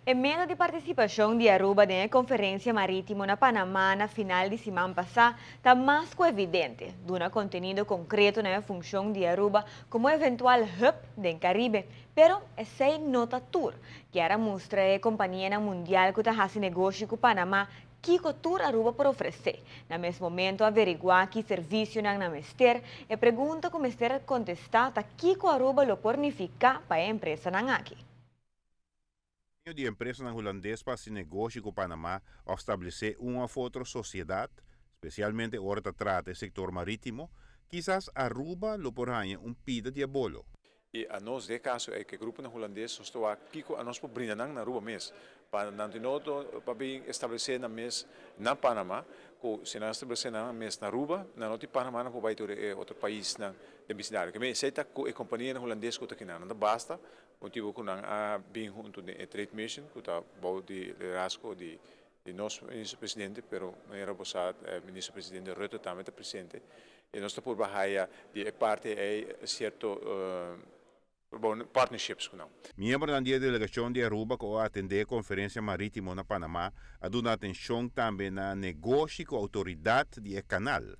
E meta di participacion di Aruba den e conferencia maritimo na Panama na final di siman pasa ta mas cu evidente: duna contenido concreto na e funcion di Aruba como eventual hub den Caribe. Pero esey no ta tur. Kier a mustra e compania mundial cu ta haci negoshi cu Panama kico tur Aruba por ofrece. Na mes momento averigua ki servicio nan mester e pregunta cu mester contesta ta kico Aruba lo por nifica pa e empresanan aki. Di empresa hulandes pa negoshi cu Panama of establece un of otro sociedad, especialmente ora ta trata e sector maritimo, kisas Aruba lo por haya un pida di bolo. Y anos, den caso ey cu grupo hulandes, nos ta kico anos por brinda na Aruba mes. Pa nan pa bin establece nan mes na Panama, cu si nan establece nan mes na Aruba, nan no tin Panama nan bay otro pais nan den vecindario. Kiermen esey ta e compania hulandes cu ta aki nan, basta motibo cu nan a bin hunto den trade mission, cu ta bou di liderazgo di nos minister presidente, pero manera bo sa, minister presidente Rutte tambe ta presente. Y nos ta por haya di parti ey cierto bon, partnerships cu nan. Miembro di delegacion di Aruba cu a atende e conferencia maritimo na Panama, a duna atencion tambe na negoshi cu autoridad di canal.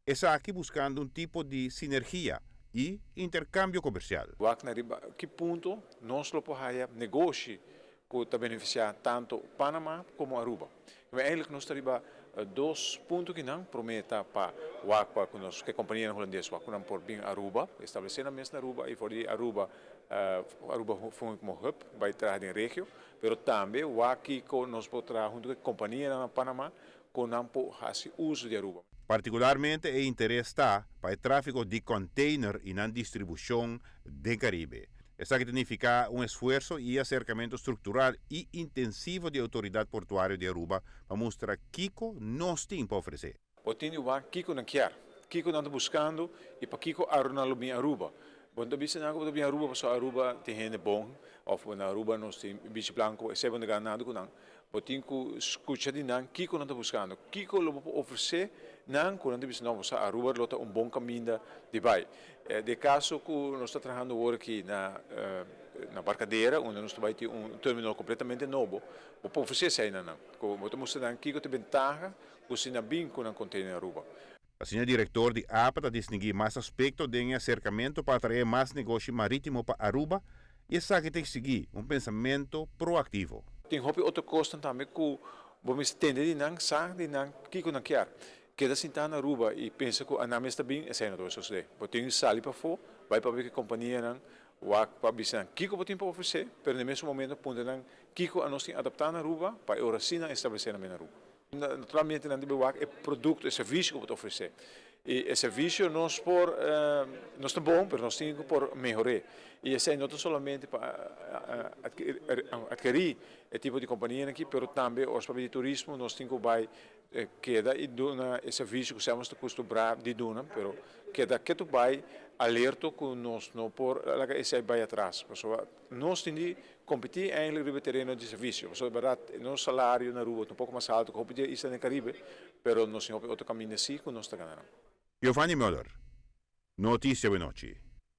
Esaki buscando un tipo di sinergia y intercambio comercial. Wak na riba ki punto nos lo por haya negoshi cu ta beneficia tanto Panama como Aruba. Maar eigenlijk nos riba dos punto cu nan prome ta pa wak pa cu nos cu compania hulandes wak nan por bin Aruba, establece nan mes na Aruba y for di Aruba Aruba fungi como hub bay traha den regio, pero tambe wak cu nos por traha hunto cu compania na Panama cu nan por haci uso di Aruba. Particularmente e interes ta pa e trafico di container y nan distribucion den Caribe. Esaki ta nifica un esfuerso y acercamento structural y intensivo di autoridad portuario di Aruba pa mustra kico nos tin pa ofrece. Bo tin kico nan kier, kico nan ta buscando y pa kico nan lo bin Aruba. Bo no bisa nan cu bin Aruba, paso Aruba tin hende bon, of na Aruba nos tin beach blanco, esey bo no gana nada cu nan. Bo tin cu scucha di nan kico nan ta buscando, kico lo bo ofrece nan cu nan ta bisa no, Aruba lo ta un bon caminda di bay. Den caso cu nos ta trahando awor aki na Barcadera, unda nos bay tin un terminal completamente nobo, bo por ofrece esey na nan. Bo ta mustra nan kico ta bentaha cu si nan bin cu nan container Aruba. Asina, director di APA ta distingui mas aspecto den acercamento pa atrae mas negoshi maritimo pa Aruba y esaki ta exigi un pensamento proactivo. Tin hopi otro cos tambe cu bo mester tende di nan, sa di nan kico nan kier. Keda sinta na Aruba y pensa cu nan mes ta bin, esey no ta sucede. Bo tin sali pafo, bay pa e compania nan, wak pa bisa nan kico bo tin pa ofrece, pero na e mesun momento puntra nan kico anos tin adapta na Aruba pa ora si nan establece nan na Aruba. Naturalmente nan debe wak e producto, e servicio cu bo ta ofrece. Y e servicio nos por nos ta bon, pero nos tin cu por mehora. Y esey no ta solamente pa adkeri e tipo di compania aki, pero tambe ora di turismo nos tin cu bay keda y duna e servicio cu semper ta acostumbra di duna, pero keda keto bay alerto cu nos no por laga esey bay atras. Pasobra nos tin di competi eigenlijk riba tereno di servicio. Pasobra berdad, nos salario na Aruba ta un poco mas halto cu hopi di isla den Caribe, pero nos tin hopi otro caminda si cu nos ta gana. Giovanni Müller, Noticia Awe Nochi.